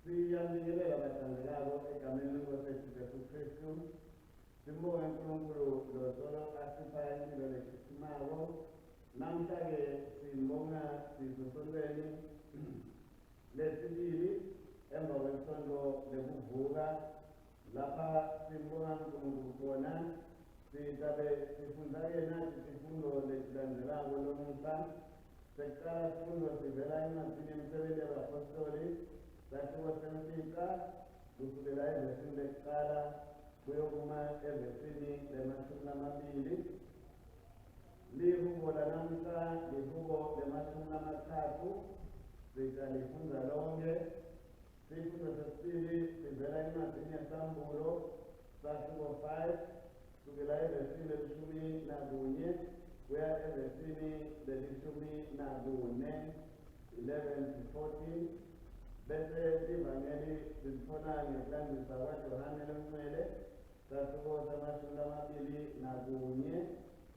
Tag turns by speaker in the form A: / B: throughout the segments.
A: Siyabingelela bathandelako egameni lenkosi yethu Jesu Kristu. Simbonge uNkulunkulu losolo asipha impilo lechichimako. Namhla-ke simbonga sisesontweni lesibili emva kwesonto lekuvuka lapha simbonga uNkulunkulu khona. Sitabe sifundza-ke nathi sifundo lesilandzelako lomuhla. Sekucala sifundo sivela encwadzini yemiSebenti yabaPhostoli, sahluko semfica, kusukela evesini lekucala kuyokuma evesini lemashumi lamabili. Lihubo lanamhla lihubo lemashumi lamathathu, sitalifundza lonkhe. Sifundo sesibili sivela encwadzini yeSambulo, sahluko 5, kusukela evesini lelishumi nakunye kuya evesini lelishumi nakune, 11 to 14. Bese livangeli silitfola ngekulandzisa kwaJohane loNgcwele, sahluko samashumi lamabili nakunye,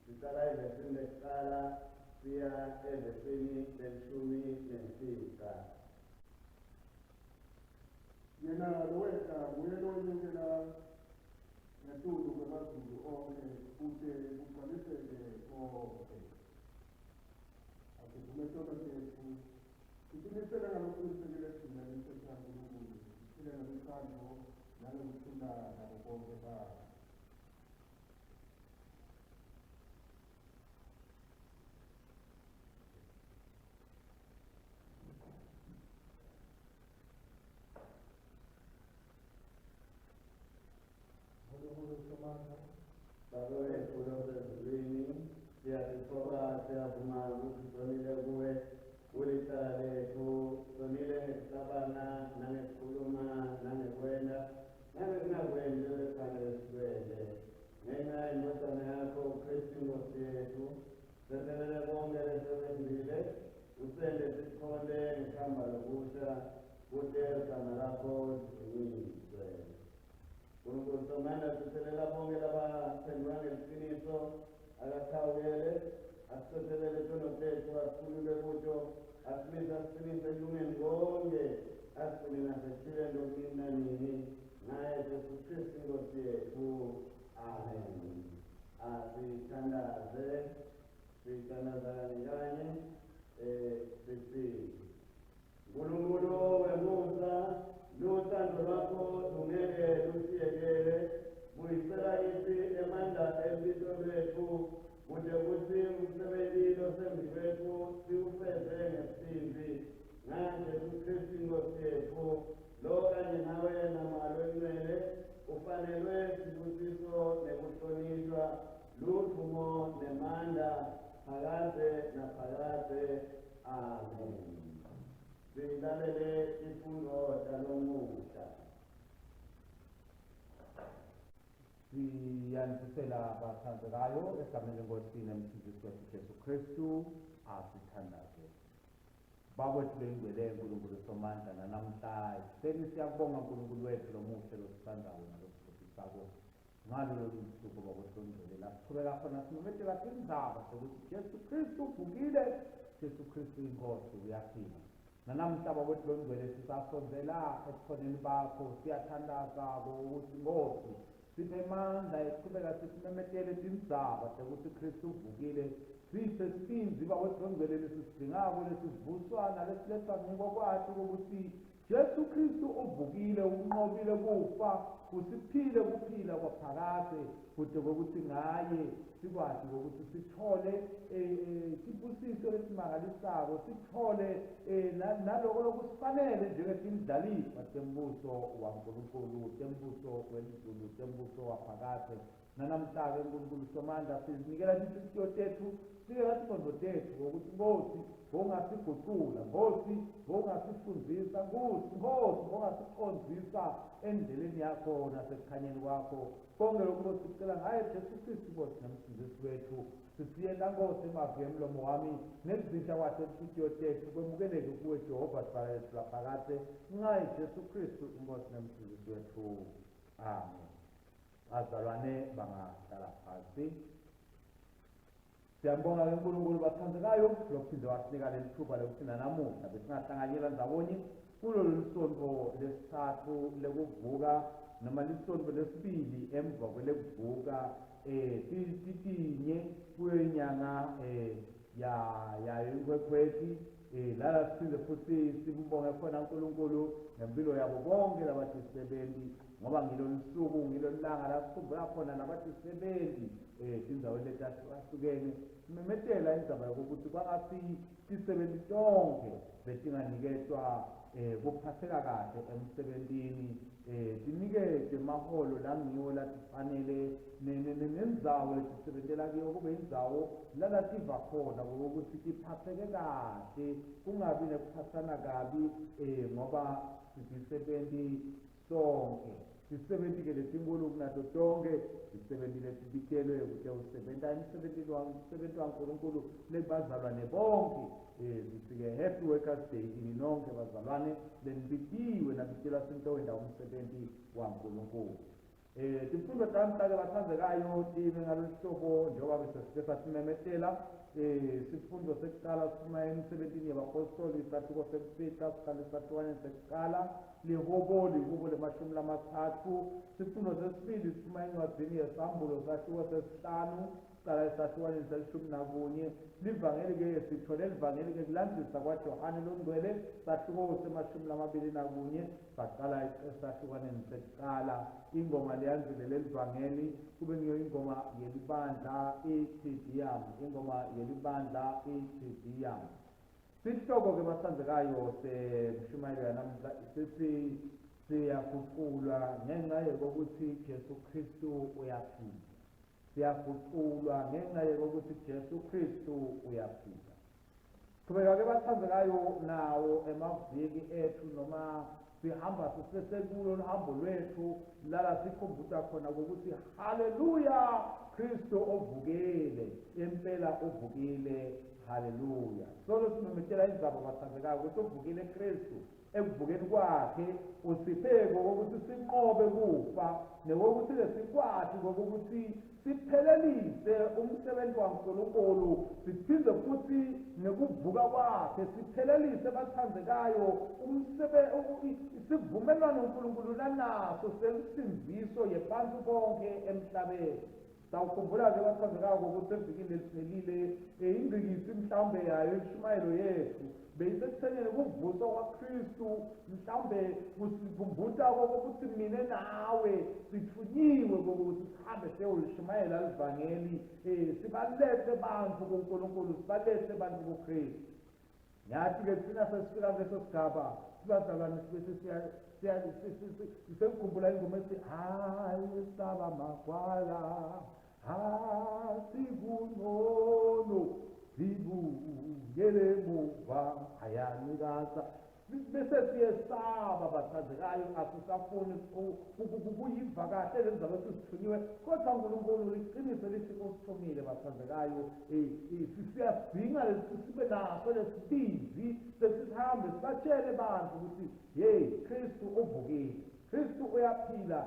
A: sicala evesini lekucala siya evesini lelishumi nemfica.
B: Yena lowehla nguye lowenyukela ngetulu kwemazulu onkhe kute kugcwaliseke konkhe. Asivume tono tetfu, sitimisele ngalokucinisekile ekugcina imitsetfo yaNkulunkulu, siphile ngelutsandvo nangekuthula nabo bonkhe bantfu.
A: Nkulunkulu Somandla, Babe wetfu losezulwini, siyatitfoba siyavuma kutsi sonile kuwe, kulicala letfu, sonile ngekucabanga nangekukhuluma nangekwenta nangekungakwenti lebekufanele sikwente. Ngenca yeNdvodzana yakho Khristu iNkhosi yetfu, Tsetselele konkhe lesekwentile, usente sikhonte ngekuhamba lokusha, kute ligama lakho lidvunyiswe. Nkulunkulu Somandla, tsetselela bonkhe labaphendvuka ngeliciniso, akachawukele, asitsetselele tono tetfu, asikhulule kuto, asimise asiqinise ekulungeni konkhe, asigcine nasekuphileni lokunini nanini, ngaye Jesu Khristu iNkhosi yetfu. Amen. Asithandaze, sithandaza kanye kanye, sithi, Nkulunkulu wemusa, luthando lwakho lungeke lusiyekele, buyisela kitsi emandla elibito lwetfu, kute kutsi umsebenti losembi kwetfu siwufeze ngesibindzi. NgaJesu Khristu iNkhosi yetfu, lo kanye nawe naMoya Longcwele ufanelwe sibusiso nekuhlonishwa, ludvumo nemandla, phakadze naphakadze. Amen. Silalele tifundvo talomuhla.
C: Siyanifisela bathandzekayo egameni leNkhosi neMsindzisi wetfu Jesu Khristu. Asithandaze. Baba wetfu loyingcwele Nkulunkulu Somandla nanamhla ekuseni siyakubonga Nkulunkulu wetfu lomuhle lositsandzako nalosibusisako ngalo lolu lusuku Baba wetfu longcwele la sichubeka khona simemetela tindzaba tekutsi Jesu Khristu uvukile, Jesu Khristu iNkhosi uyaphila. Nanamhla Baba wetfu longcwele sisasondzela ebukhoneni bakho siyathandaza ukuthi Nkhosi Siphe emandla ekuchubeka sisimemetele tindzaba tekutsi Khristu uvukile. Siphe sibindzi Baba Longcwele lesisidingako lesivuswa nalesiletfwa ngiko kwati kwekutsi Jesu Khristu uvukile, unqobile kufa, usiphile kuphila kwaphakadze, kute kwekutsi ngaye sikwati kwekutsi sitfole tibusiso letimangalisako, sitfole naloko lokusifanele njengetindlalifa tembuso waNkulunkulu, tembuso welizulu, tembuso waphakadze. Nanamhla-ke Nkulunkulu Somandla sizinikela tinhlitiyo tetfu, sinikela tingqondo tetfu ngokuthi Nkosi ngongasigucula, Nkosi ngongasifundzisa, Nkosi Nkosi ngongasicondzisa endleleni yakho nasekukhanyeni kwakho. Konke lokhu Nkosi sikucela ngaye Jesu Kristu Nkosi nomsindzisi wetfu. Sisiyenta Nkosi emavi emlomo wami nekuzindla kwato tinhlitiyo tetfu kwemukeleke kuwe Jehova Dvwala letfu laphakadze ngaye Jesu Kristu iNkhosi nemsindzisi wetfu. Amen. Bazalwane bangahlala phansi. Siyambonga ke uNkulunkulu bathandekayo lokuphinde wasinika leli thuba lokuthi nanamuhla besingahlanganyela ndzawonye. Kulo lelisontfo lesitsatfu lekuvuka noma lisontfo lesibili emva kwelekuvuka titinye kuyo inyanga ya yayo iNkhwekhweti, lala siphinde futhi simbonge khona uNkulunkulu ngempilo yabo bonke labatisebenti, ngoba ngilo lusuku ngilo lilanga la sikhumbula khona labatisebenti tindzaweni letahlukahlukene. Simemetela indzaba yokuthi kwangatsi tisebenti tonkhe betinganiketwa kuphatseka kahle emsebentini, tiniketwe emaholo langiwo latifanele, nendzawo letisebentela kuyo kube indzawo lalativa khona ukuthi tiphatseke kahle, kungabi nekuphatsana kabi, ngoba sitisebenti sonke. Tisebenti-ke letinkulu kunato tonke tisebenti letibitelwe kute usebenta emsebentini umsebenti waNkulunkulu lebazalwane bonke. Sithi-ke happy Workers Day kini nonke bazalwane lenibitiwe nabitelwa sintowenta umsebenti waNkulunkulu. Timfundo tami-ke bathandzekayo time ngalolu hlobo njengoba bese sike sasimemetela. Sifundo sekucala siphuma emisebentini yebapostoli, isahluko semfica siqala esahlukaneni sekucala, lihubo lihubo lemashumi lamatsatfu. Sifundo sesibili siphuma encwadzini yesambulo, sahluko sesihlanu, cala esahlukaneni selishumi nakunye. Livangeli-ke sithole livangeli-ke kulandzisa kwaJohane longcwele, sahluko semashumi lamabili nakunye, saqala esahlukaneni sekucala. Ingoma leyandzile lelivangeli kube ngiyo ingoma yelibandla iTe Deum, ingoma yelibandla iTe Deum. Sihloko-ke batsandzekayo semshumayelo yanamuhla sithi siyaguculwa ngenxa yokuthi Jesu Kristu uyaphila. Siyaguculwa ngenxa yokuthi Jesu Kristu uyaphila. Chubeka-ke batsandzekayo nawo emaviki ethu, noma sihamba sisesekulo luhambo lwethu lala sikhumbuta khona ukuthi haleluya, Kristu ovukile, impela uvukile, haleluya. Solo simemetela indzaba batsandzekayo ukuthi uvukile Kristu. Ekuvukeni kwakhe usiphe kokuthi sinqobe kufa, nekokuthi-ke sikwati kokuthi siphelelise umsebenzi waNkulunkulu, siphinde futhi nekuvuka kwakhe siphelelise batsandzekayo isivumelwano uNkulunkulu lanaso sensindziso yebantfu bonke emhlabeni. Sawukhumbula-ke batsandzekako ukuthi evikini leliphelile ingcikitsi mhlawumbe yayo inshumayelo yethu beyisekuthenini kuvuswa kwaKristu mhlawumbe kusikhumbuta kokuthi mine nawe sithunyiwe kokuthi sihambe siyolishumayela livangeli, sibalethe bantfu kuNkulunkulu, sibalethe bantfu kuKristu. Ngiyathi-ke thina sesifika kuleso sigaba sibazalwane sibese sisekukhumbula ingoma ethi hayi saba magwala asikungcono sibuyele emuva ayanikasa. Bese siyesaba batsandzekayo, asisafuni kuyiva kahle le ndzaba esisithunyiwe, kodwa uNkulunkulu liqiniso lithi usithumile batsandzekayo. Siyasidinga sibe naso lesibindi sesihambe sibatshele bantfu ukuthi hey, Kristu uvukile, Kristu uyaphila.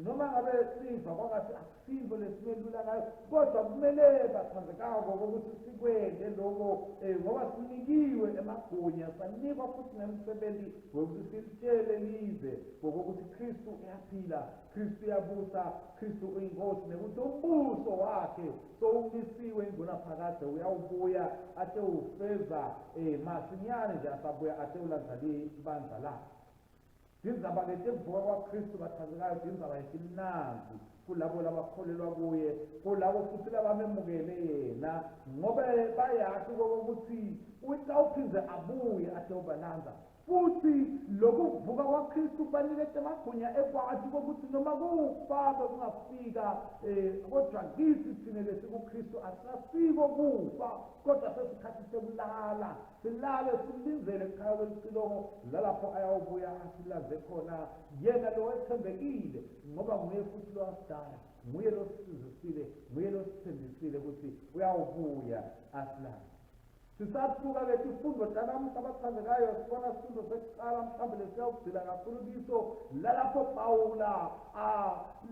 C: Noma ngabe siva kwangathi akusinto lesimelula ngayo, kodwa kumele batsandzekako ukuthi sikwente loko, ngoba sinikiwe emagunya, sanikwa futhi nemsebenti wekuthi silitshele live ngokuthi Kristu uyaphila, Kristu uyabusa, Kristu uyinkosi, nekuthi umbuso wakhe sowumisiwe ingunaphakadze, uyawubuya ate ufeza masinyane nje asabuya ate ulandza libandla lakhe. Tindzaba-ke tekuvuka kwaKristu batsandzekayo tindzaba letimnandzi kulabo labakholelwa kuye, kulabo futhi labamemukele yena, ngobe bayati kokuthi utawuphindze abuye atewubalandza futhi. Lokuvuka kwaKristu kubanikete emagunya ekwati kokuthi noma kufa bekungafika, kodwa kithi thine lesikuKristu asasiko kufa, kodwa sesikhathi sekulala, silale silindzele kukhaya kwelicilongo lalapho ayawubuya asilandze khona yena lowetsembekile, ngoba nguye futhi lowasidala, nguye losisindzisile, nguye lositsembisile ukuthi uyawubuya asilandze. Sisathuka-ke tifundo tanamuhla abathandekayo, sibona sifundo sekuqala mhlawumbe lesiyawugcila kakhulu kiso lalapho Pawula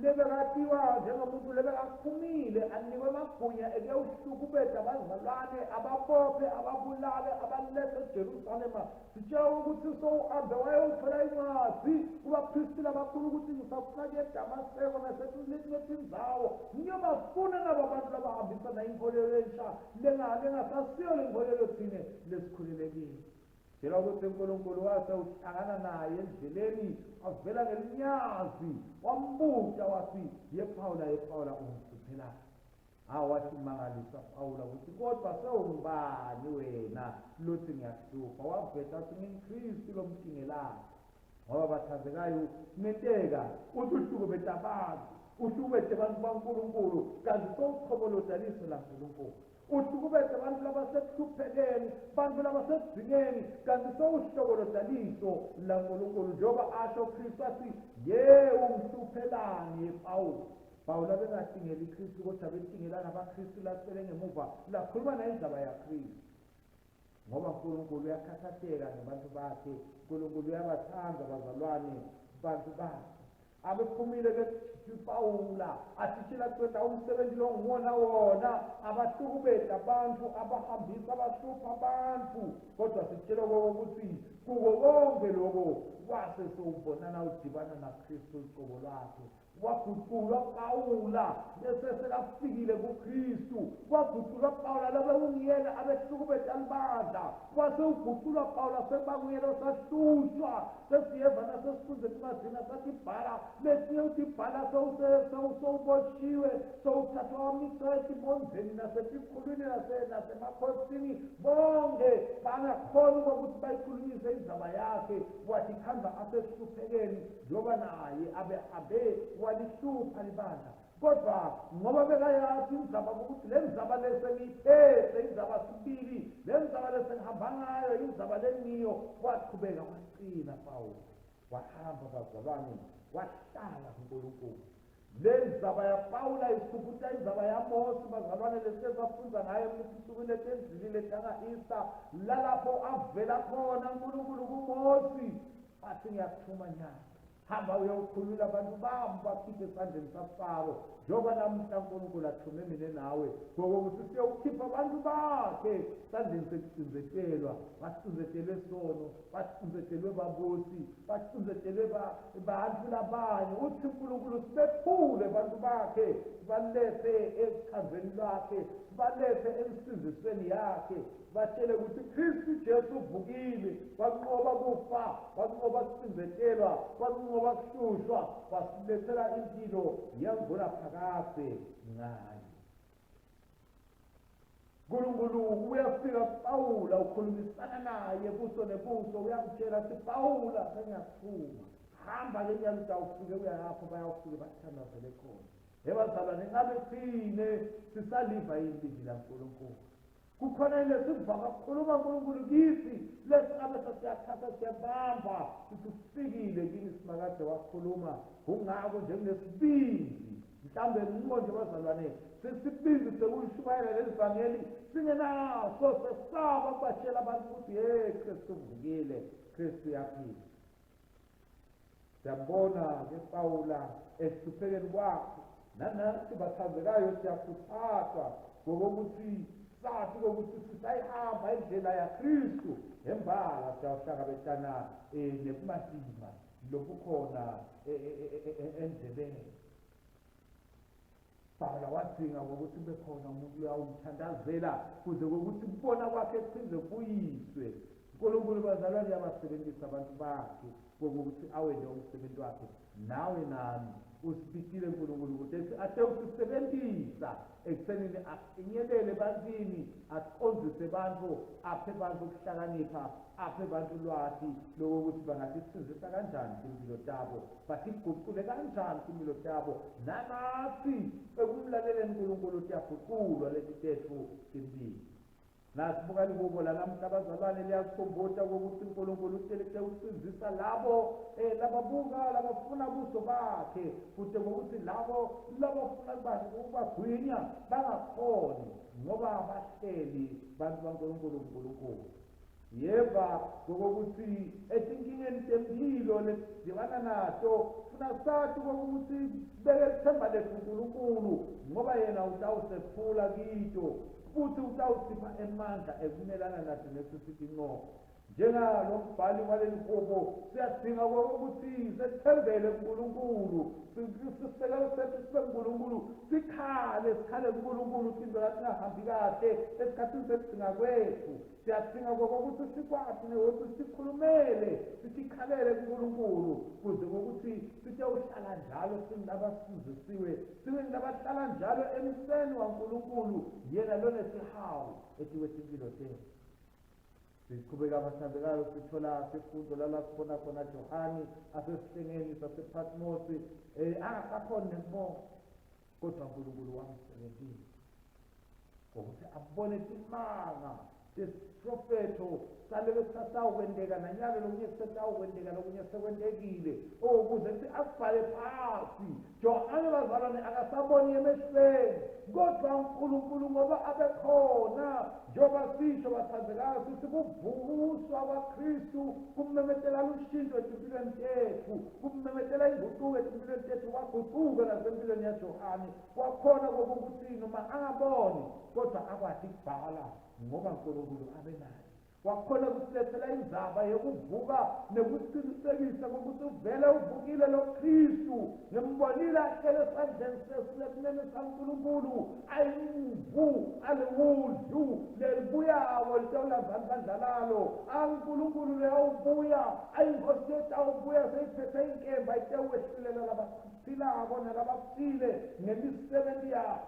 C: lebekatiwa njengomuntu lebekaphumile anikwe emagunya ekuyawuhlukubeta abazalwane, ababophe, ababulale, abalethe eJerusalema. Sitshela ukuthi sowuhambe wayewuthola incwadi kubaphristi labakhulu ukuthi ngisafuna kuye eDamaseko nasetinye tindzawo ngiyobafuna nabo bantu labahambisana inkolelo lensha lengasasiyo lenkolelo thine lesikhulelekile. Tshela ukuthi uNkulunkulu wase uhlangana naye endleleni wavela ngelinyazi wambuta wathi, ye Pawula, ye Pawula, ungihluphelani? Hawu, wathi mangalisa Pawula ukuthi kodwa sewungubani wena lothi ngiyakuhlupha? Waveta wathi nginguKristu lomtingelayo. Ngoba bathandekayo kungenteka uthi uhlukubete abantu, uhlukubete abantu baNkulunkulu, kanti sowuchoboloda liso laNkulunkulu. Uhlukubete abantu labasekuhluphekeni, bantu labasekugcineni, kanti sowuhlokoloda liso laNkulunkulu. Njengoba asho Kristu athi, ye ungihluphelani ye Pawula? Pawula bengatingeli Kristu kodwa betingela nabaKristu lasele ngemuva lakhuluma naye indzaba yaKristu. Ngoba uNkulunkulu uyakhathatheka ngebantu bakhe, uNkulunkulu uyabathanda bazalwane bantu bakhe. Abephumile ke Pawula athishela kuqeda umsebenzi lo nguwona wona, abahlukubeta abantu, abahambisa, abahlupha abantu. Kodwa sitshela ukuthi kuko konke lokho wase sowubonana udibana naKristu uqobo lwakhe. Waguqulwa Pawula bese sekafikile kuKristu. Waguqulwa Pawula labe ungiyena abehlukubeta libandla, wase uguqulwa Pawula sekuba nguyena osahlushwa. Sesiyeva nasesifunze encwadini asatibhala letinye utibhala sewuboshiwe, sewuthathwa wamiswa etibondzeni nasetikhulwini nasemakhosini, bonke bangakhona ukuthi bayikhulumise indzaba yakhe. Watikhandza asehluphekeni njengoba naye abe walihlupha libandla. Kodwa ngoba bekayazi indzaba ukuthi le ndzaba lesengiyiphethe indzaba sibili, le ndzaba lesengihamba ngayo indzaba lengiyo, waqhubeka waqina Pawula, wahamba bazalwane, wahlala kuNkulunkulu. Le ndzaba yaPawula isukuta indzaba yaMosi bazalwane lesike safundza ngayo etinsukwini letendlulile tanga-Easter, lalapho avela khona uNkulunkulu kuMosi athi ngiyakuthuma nyalo, hamba uyowukhulula abantu bami bakhiphe esandleni saFaro. Njengoba namuhla uNkulunkulu athume mina nawe ngokuthi siyowukhipha abantu bakhe esandleni sekucindzetelwa. Bacindzetelwe sono, bacindzetelwe babusi, bacindzetelwe bantu labanye. Uthi uNkulunkulu sibephule abantu bakhe, sibalethe ekuthandweni lwakhe, sibalethe emsindzisweni yakhe, batshele ukuthi Kristu Jesu uvukile, wanqoba kufa, wanqoba kucindzetelwa, wanqoba kuhlushwa, wasilethela impilo yangonaphakadze ngaye. Nkulunkulu uyafika kuPawula, ukhulumisana naye buso nebuso, uyamtshela athi Pawula sengiyakuthuma, hamba ke nyalo utawufike uya lapho bayawufike bakuthandazele khona. Ebazalwane, ngabe thine sisaliva yini livi laNkulunkulu? Kukhona lesiva kakhuluma uNkulunkulu kithi lesingabe sesiyathatha siyabamba sithi ufikile kini simakade wakhuluma. Kungako nje kunesibindi mhlawumbe nginqo nje bazalwane sesibindi sekulishumayela leli vangeli singenaso, sesaba ukubatshela abantu ukuthi hey Kristu uvukile, Kristu uyaphila. Siyambona ke Pawula ehluphekeni kwakhe, nanathi bathandekayo siyakhuthazwa ngokuthi sathi kokuthi sisayihamba indlela yaKristu embala siyawuhlangabetana nebumatima lobukhona endleleni. Pawula wadzinga ngokuthi kube khona umuntu loyawumthandazela kuze kokuthi kubona kwakhe kuphinde kubuyiswe. uNkulunkulu bazalwane uyabasebenzisa abantu bakhe ngokuthi awente umsebenzi wakhe. Nawe nami usibitile uNkulunkulu ukuthi ate usisebenzisa ekuthenini afinyelele ebantwini, aqondzise bantu, aphe bantu ukuhlakanipha, aphe bantu lwati lokuthi bangatisizisa kanjani timphilo tabo, batigucule kanjani timphilo tabo. Nanathi ekumlaleleni uNkulunkulu tiyaguculwa leti tetfu timphilo. Nasibuka lihubo lanamhla bazalwane liyasikhumbuta ukuthi uNkulunkulu uhleleke usindzisa labo lababuka labafuna buso bakhe, kude ngokuthi labo labafuna ukubagwinya bangakhoni ngoba bahleli bantu baNkulunkulu uNkulunkulu. Yeva ngokuthi etinkingeni temphilo lesidibana nato funa sathi kokuthi sibeke ithemba lethu uNkulunkulu ngoba yena utawusephula kito futhi utawusipha emandla ekumelana nathi nesisitinqobo. Njengalo mbhali waleli hubo siyadinga ukuthi sethembele kuNkulunkulu, sisekelo sethu sibe kuNkulunkulu, sikhale sikhale kuNkulunkulu tinto latingahambi kahle esikhathini sekudinga kwethu. Siyadinga kokuthi sikwati nokuthi sikhulumele sitikhalele kuNkulunkulu kuze kokuthi sitewuhlala njalo singabasindisiwe, sibe ngabahlala njalo emseni waNkulunkulu yena lonesihawu etikwetimpilo tethu. Siqhubeka abathandekayo sithola sifundo lala sibona khona Johani asesihlengeni sasePatmosi angasakhoni nekubona, kodwa uNkulunkulu wamsebenzisa ngokuthi abone timanga tesiprofetho salebe kusasawukwenteka nanyalo lokunye kusetawukwenteka lokunye sekwentekile ukuze kuthi akubhale phasi. Johane bazalwane akasaboni emehlweni, kodwa uNkulunkulu ngoba abekhona, njengoba sisho bathandekayo sithi kuvuswa kwaKristu kumemetela lushintsho etimpilweni tethu, kumemetela inguquko etimpilweni tethu, kwaguquka nasempilweni yaJohane. Kwakhona kokuthi noma angaboni kodwa akwati kubhala ngoba uNkulunkulu abenaye. Wakhona kusilethela indzaba yekuvuka nekucinisekisa kokuthi uvele uvukile lo Kristu, ngimbonile ahlele esandleni sesinene saNkulunkulu, ayimvu aliwundlu lelibuyako litawulandzana ibandla lalo. ANkulunkulu leyawubuya, ayinkosi letawubuya seyiphethe inkemba itewehlulela labaphilako nalabafile ngemisebenzi yabo.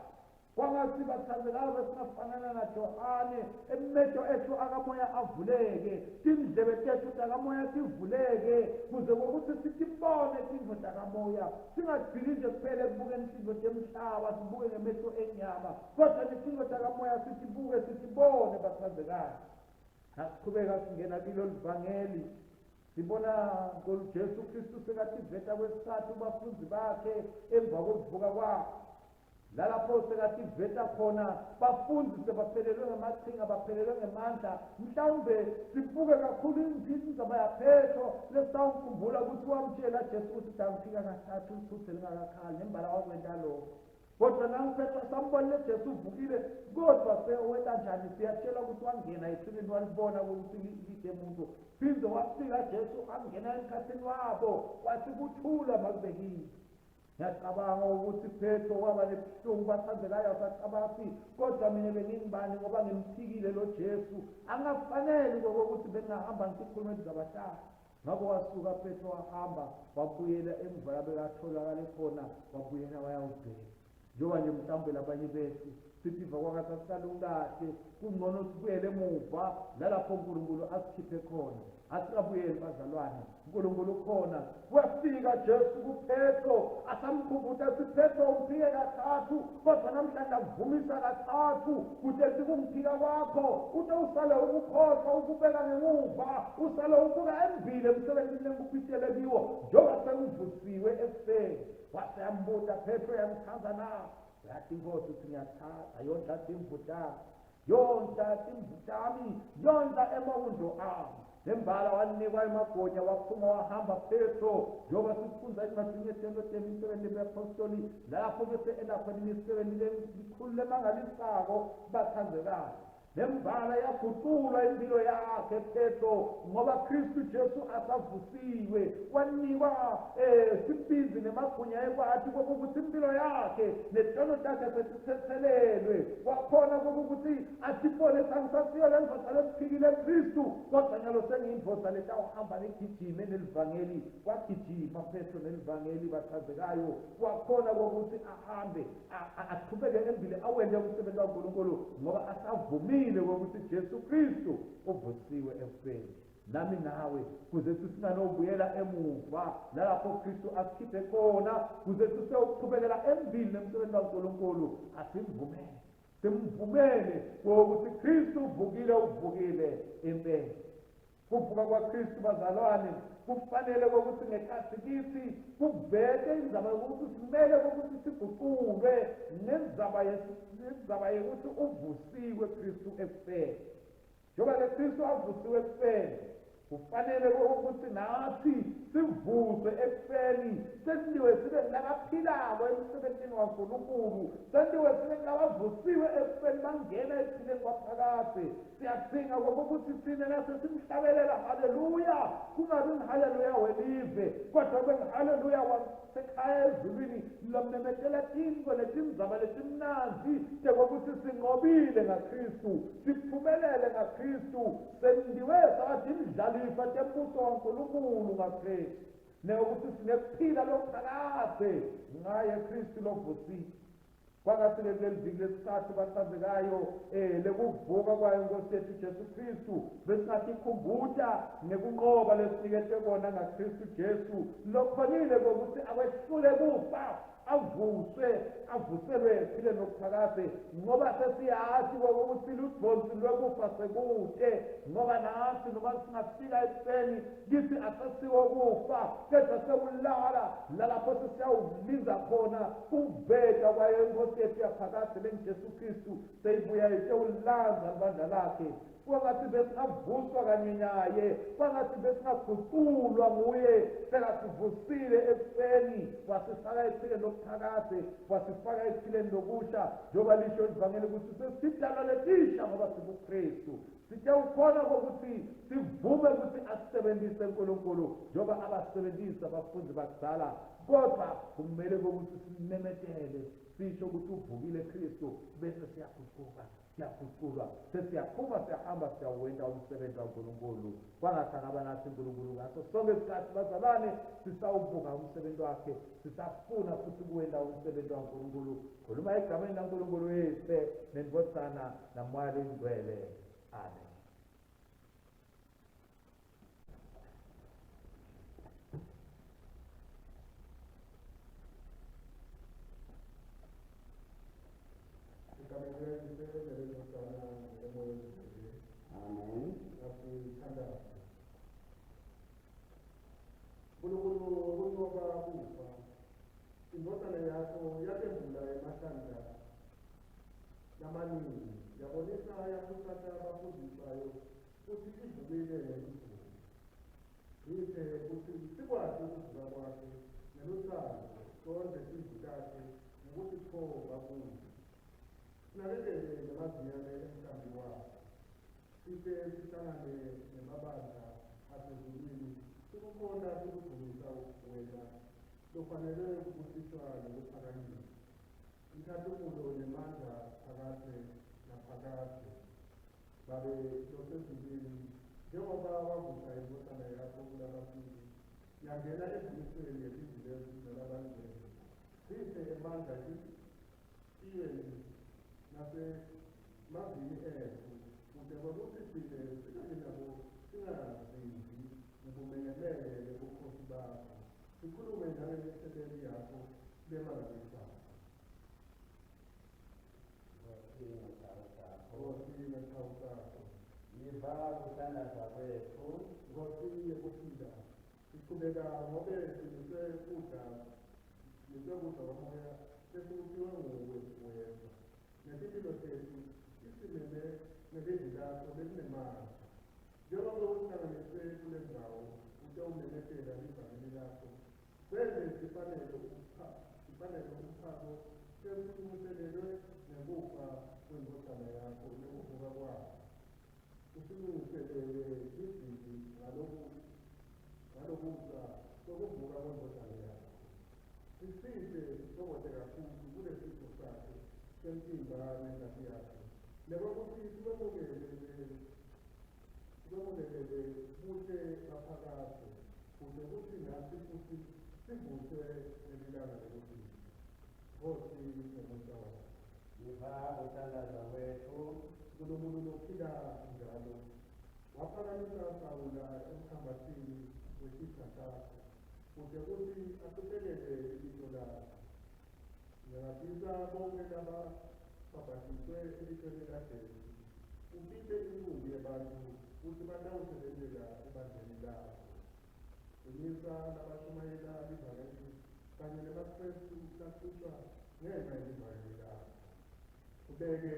C: Kwangathi bathandekayo besingafanana naJohane, emehlo ethu akamoya avuleke, tindlebe tethu takamoya tivuleke, kuze kokuthi sitibone tintfo takamoya, singagcini nje kuphela ekubukeni tintfo temhlaba, sibuke ngemehlo enyama, kodwa netintfo takamoya sitibuke sitibone bathandekayo. Nasiqhubeka singena kilo livangeli, sibona Jesu Kristu sekativeta kwesithathu kubafundzi bakhe emva kokuvuka kwakhe. Lalapho sekativeta khona bafundzi sebaphelelwe ngamachinga, baphelelwe ngemandla. Mhlawumbe sibuke kakhulu indzaba yaPhetro lesawukhumbula ukuthi wamtshela Jesu ukuthi utawufika kathathu uthuthe lingakakhali, nembala wakwenta lokho. Kodwa nangu Petro sambonile Jesu uvukile, kodwa sewenta njani? Siyatshela ukuthi wangena ethuneni walibona ukuthi lide muntu. Phinde wafika Jesu angena emkhathini wabo, wathi kuthula makubekile. Ngiyacabanga ukuthi Petro waba nebuhlungu bathandekayo asacabanga kodwa mina bengingibani ngoba ngimphikile lo Jesu, angafanele kokuthi bengahamba ngisikhuluma ezabahlali. Ngakho wasuka Petro wahamba wabuyela emuva la bekatholakale khona, wabuyela wayawubheka. Njengoba nje mhlawumbe labanye bethu sitiva kwangathi asikalungi kahle, kungcono sibuyele emuva nalapho uNkulunkulu asikhiphe khona. Asikabuyeli bazalwane, uNkulunkulu ukhona. Wafika Jesu kuPetro asamkhumbuta athi Petro umphike kathathu, kodwa namhlanje akuvumisa kathathu kude sikumphika kwakho ute usale ukukhohlwa ukubeka ngemuva, usale ubuka embili emsebenzini lengikuphithele kiwo njengoba sekuvusiwe ekufeni. Wase yambuta Petro, uyangithanda na? Yathi inkosi uthi ngiyakuthanda. Yondla timvu tami, yondla timvu tami, yondla emawundlo ami. Nembala wanikwa emagonya waphuma wahamba Petro, njengoba sifundza encwadini yeTento temisebenzi yeBapostoli, lapho bese enda khona imisebenzi lemikhulu lemangalisako bathandekayo. Nembala yaguqulwa impilo yakhe Petro ngoba Kristu Jesu asavusiwe, wanikwa sibindzi nemagunya ekwathi kokuthi impilo yakhe netono takhe setithethelelwe. Wakhona kokuthi atibone sangisasiyo le ndvodza lesiphikile Kristu, kodwa nyalo sengiyindvodza letawuhamba negijime nelivangeli. Wagijima Petro nelivangeli bathandekayo, wakhona kokuthi ahambe aqhubeke embili awente umsebenzi waNkulunkulu ngoba asavumile kokuthi Jesu Kristu uvusiwe ekufeni. Nami nawe kuze singanobuyela emuva nalapho Kristu asikhiphe khona, kuze sisewuqhubekela embili nemsebenzi waNkulunkulu, asimvumele. Simvumele ngokuthi Kristu uvukile, uvukile impela. Kuvuka kwaKristu bazalwane kufanele ukuthi ngekhathi kithi kuvete indzaba yokuthi simele ukuthi siguqulwe ngendzaba ngendzaba yokuthi uvusiwe Kristu ekufeni. Njengoba ke Kristu avusiwe ekufeni, kufanele ukuthi nathi sivuswe ekufeni, sentiwe sibe ngulabaphilako emsebentini waNkulunkulu, sentiwe sibe ngulabavusiwe ekufeni bangena ekuphileni kwaphakadze. Siyadzinga kokuthi thina nasesimhlabelela haleluya, kungabi ngihaleluya welive, kodwa kube ngihaleluya wasekhaya ezulwini lomemetela tintfo letindzaba letimnandzi tekokuthi sinqobile ngaKristu, siphumelele ngaKristu, sendiwe saba tindlalifa tembuso waNkulunkulu ngaKristu, nekuthi sinekuphila lokuphakadze ngaye Kristu lovusiwe. Kwangathi-ke kuleli viki lesithathu bathandekayo lekuvuka kwayo Nkosi yethu Jesu Kristu besingatikhumbuta ngekunqoba lesiniketwe kona ngaKristu Jesu lokhonile kokuthi akwehlule kufa, avuswe, avuselwe ekuphileni okuphakadze, ngoba sesiyazi kokuthi ludvonsi lwekufa sekute, ngoba nathi noma singafika ekufeni kithi asesiwo kufa, kepha sekulala lalapho sesiyawulinza khona kuveta kwayo iNkosi yethu yaphakadze lenguJesu Kristu seyibuya itewulandza libandla lakhe. Kwangathi besingavuswa kanye naye, kwangathi besingaguqulwa nguye, sekasivusile ekufeni, wasifaka ekuphileni lokuphakadze, wasifaka ekuphileni lokusha, njengoba lisho ivangeli ukuthi sesidalwa letisha ngoba sikuKristu. Sitewukhona kokuthi sivume ukuthi asisebenzise uNkulunkulu njengoba abasebenzisa abafundi bakudala, kodwa kumele kokuthi simemetele sisho ukuthi uvukile Kristu, bese siyaguquka, siyaguqulwa, sesiyaphuma, siyahamba, siyawenta umsebenzi waNkulunkulu. Kwangathi angaba nathi uNkulunkulu ngaso sonke isikhathi bazalwane, sisawubuka umsebenzi wakhe, sisafuna futhi kuwenta umsebenzi waNkulunkulu. Khuluma egameni laNkulunkulu Uyise neNdvodzana naMoya Longcwele. Amen.
A: Amen.
B: Nkulunkulu wokunqoba kufa, indvodzana yakho yatembula emahlandla lamaningi, yabonisa yakhutsata abafundi bayo kutsi ivukile ngelusuku. Ngiphe kutsi sikwati ukuvuka kwakhe nelutsandvo, sondle tindlu takhe ngekutitfoba kuye. Sinakekele nemazinyane emhlambi wakhe. Site sihlangane nemabandla asezulwini, sikukhonta sikudvumisa wena lofanele kubusiswa nekuphakanyiswa. Inkhatimulo nemandla phakadze naphakadze. Babe losezulwini, njengoba wavusa indvodzana yakho kulabafile, yangena emvumisweni yetingilosi nalabangcwele, siphe emandla etiyweni nasemavini etfu, kute kwekutsi tsine sikanye nabo singazinzi ngebumenemene bebukhosi bakho, sikhulume nangemisebenti yakho lemangalisako.
A: Nkosi ngesihawu sakho.
B: Nkosi ngesihawu sakho.
A: Yiva kuthandaza kwetfu.
B: Nkosi yekuphila, sichubeka ngobe simise kudla, simise kudla kwamoya lesikuphiwe nguwe wedvwa. Netimphilo tetfu tisimeme ngelivi lakho lelinemandla. Njengoba usihlanganise kule ndzawo utewumemetela livangeli lakho, sente sifanele sifanele umphako sesilungiselelwe ngekufa kwendvodzana yakho nekuvuka kwakho. Usilungiselele lidzili ngalokusa kwekuvuka kwendvodzana yakho. Sisite sithokote kakhulu kulesipho sakhe semtimba nengati yakhe, nekwekutsi sikwemukelele buhle baphakadze, kute kutsi natsi futsi sivuswe ngelilanga lekugcina. Nkosi ngemusa wakho.
A: Yiva kuthandaza kwetfu.
B: Nkulunkulu lophila njalo, waphakamisa Sawula emkhambatsini wetitsa takho, kute kutsi ahluphekele libito lakho. Nyakatisa bonkhe Babhadiswe ebitweni laJesu. Ubite inkumbi yebantu kutsi batawusebentela ebandleni lakho. Qinisa labashumayela livangeli kanye nemaKrestu lahlushwa ngenca yelivangeli lakho. Ubeke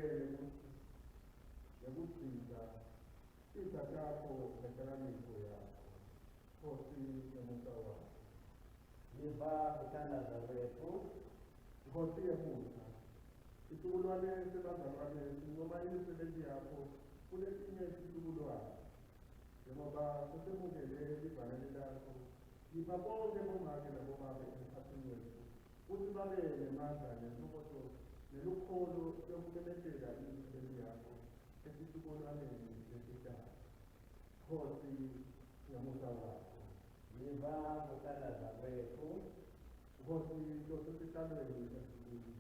B: nekugcina titsa takho ngenhlakanipho yakho. Nkosi ngemusa wakho.
A: Yiva kuthandaza kwethu.
B: Nkosi yemusa, situkulwane sebazalwane sincoma imisebenti yakho kulesinye situkulwane. Njengoba sesemukele livangeli lakho, yipha bonke bomake nabobabe emkhatsini wetfu kutsi babe nemandla nentfokoto nelukholo lwekumemetela imisebenti yakho esitukulwaneni lesitako. Nkosi ngemusa wakho.
A: Yiva kuthandaza kwethu.
B: Nkosi losesihlalweni ezulwini,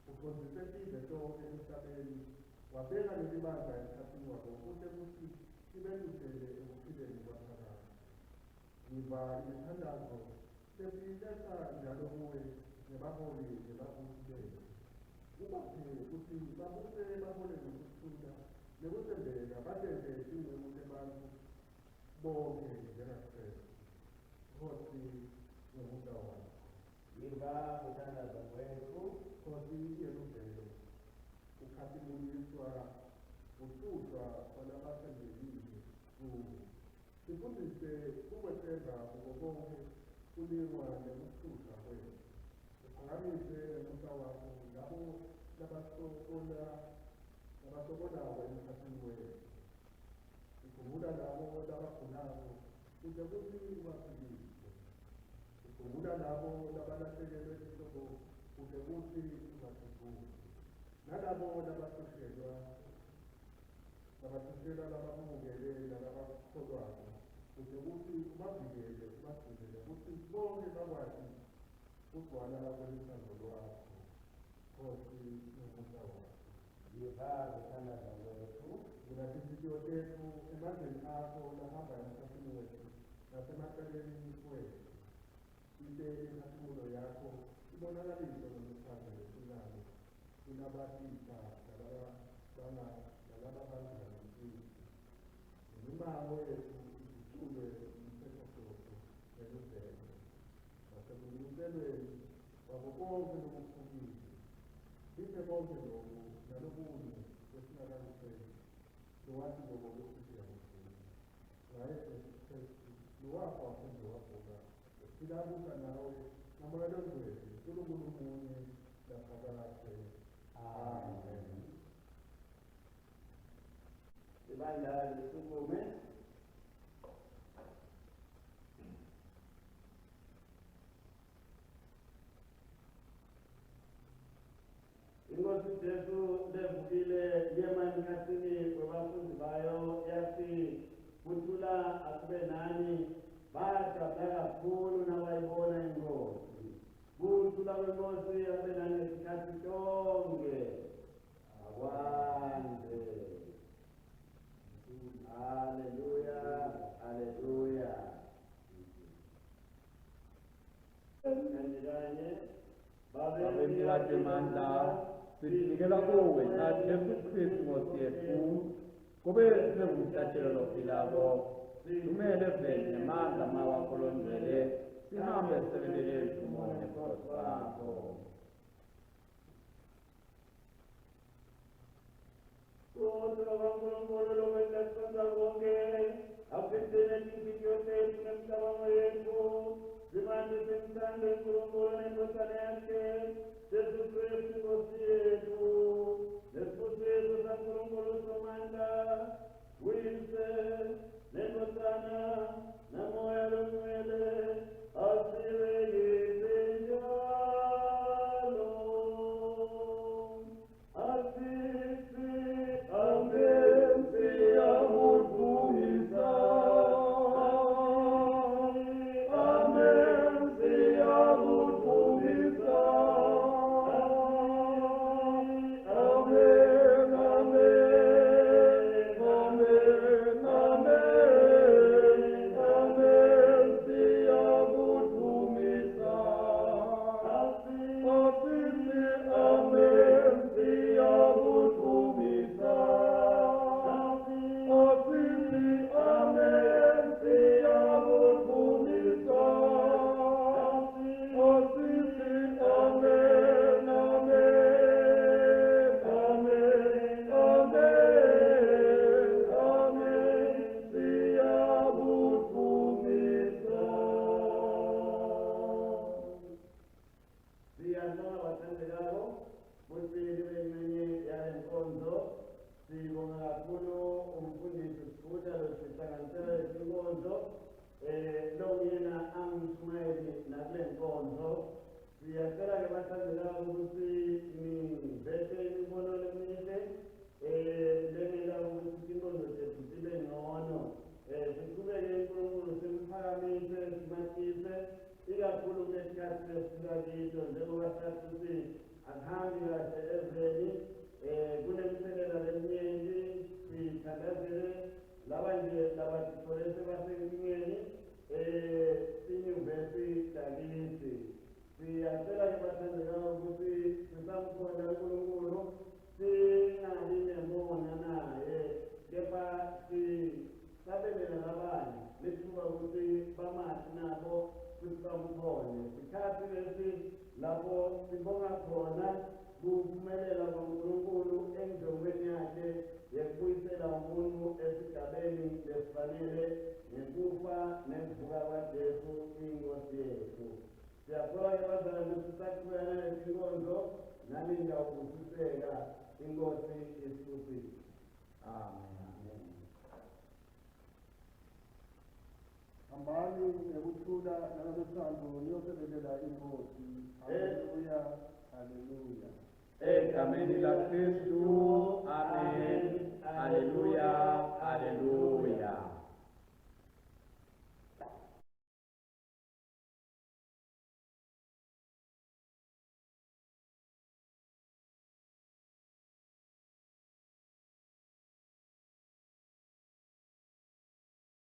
B: ucondzise tive tonkhe emhlabeni, wabeka lelibandla emkhatsini wabo kute kutsi libelusele ekuphileni kwaphakadze. Yiva imithandazo lesiyiletsa njalo kuwe ngebaholi nebabusi betfu. Ubaphe kutsi babuse bahole ngekuthula nekutsembeka, batente tinceku tebantfu bonkhe njengaKrestu. Nkosi ngemusa wakho.
A: Yiva kuthandaza kwethu.
B: Nkosi yeluvelo, ukhatimuliswa kuhlushwa kwalabatsembekile kuwe. Sifundzise kukwetsemba kuko konkhe kulingwa nekuhlushwa kwetfu. Uphakamise ngemusa wakho labo labasokolako emkhatsini wetfu. Sikhumbula labo labagulako kute kutsi ubaphilise. Sikhumbula labo labalahlekelwe tihlobo kute kutsi ubadvudvute. Nalabo labahlushelwa labamukele nalabakholwako kute kutsi ubavikele ubagcine nekutsi bonke bakwati kugcwala kwelutsandvo lwakho. Nkosi ngemusa wakho.
A: Yiva kuthandaza kwethu.
B: Vula tinhlitiyo tetfu emandleni akho lahamba emkhatsini wetfu nasemaceleni wetfu. Ite inkhatimulo yakho ibonakaliswe ngelutsandvo lesinalo kulabatitsa nalababangalanisisi. Nemimango yetfu iguculwe umtsetfocotfo neluvelo. Nasekulungiselweni kwako konkhe lokuphukile. Siphe konkhe loku nalokunye lesingakakuceli, lowati loko kutsi siyakudzinga. Ngaye Jesu Kristu, lowafa waphindze wavuka, uphila abusa nawe ngaMoya Longcwele, Nkulunkulu munye laphakadze.
A: Amen. Ibandla lisukume. Inkosi Jesu levukile yema emkhatsini webafundzi bayo yathi kuthula akube nani. Bajabula kakhulu nabayibona inkosi. Kuthula kwenkosi akube nani ngesikhatsi tonkhe. Akwande. Haleluya, haleluya. Kanye kanye.
C: Babe mnikati mandla, sinikela kuwe na Jesu Kristu Nkosi yetfu, kube sibe ngumhlatshelo lophilako, lumele vele nemandla mawakho longcwele, sihambe sisebentele ludumo nebukhosi bakho.
D: Kuthula kwaNkulunkulu lokwenta sifundza konke, akusigcine tinhlitiyo tetfu nemicabango yetfu, simanje simthande uNkulunkulu nendvodzana yakhe, Jesu Kristu Nkosi yetfu. Nesibusiso saNkulunkulu Somandla, Uyise, nendvodzana, naMoya Longcwele, asibe kitsi njalo. Asithi
E: Amen, siyakudumisa. Amen, siyakudumisa.
A: Ikakhulu kulesikhathi lesiphila kiso, njengoba sathi kutsi akuhambi kahle eveni, kunemtselela leminyenti. Sithandazele laba nje labatitfole sebasenkingeni tinyuvesi takitsi. Siyacela-ke bathandekako kutsi sisamkhonta uNkulunkulu, singabi nemona naye, kepha sisabele nalabanye litfuba kutsi bamati nabo futsi bamkhone. Sikhatsi lesi lapho sibonga khona kuphumelela kwaNkulunkulu enjongweni yakhe yekubuyisela umuntu esigabeni lesifanele ngekufa nekuvuka kwaJesu iNkosi yethu. Siyakholwa-ke bazalwane kutsi sisachubeka naletinkonzo, nani nitawubusiseka. INkosi isibusise.
C: Amen.
B: Hambani ngekuthula nangelutsandvo niyosebentela iNkhosi. Haleluya, haleluya.
C: Egameni laKristu. Amen. Haleluya.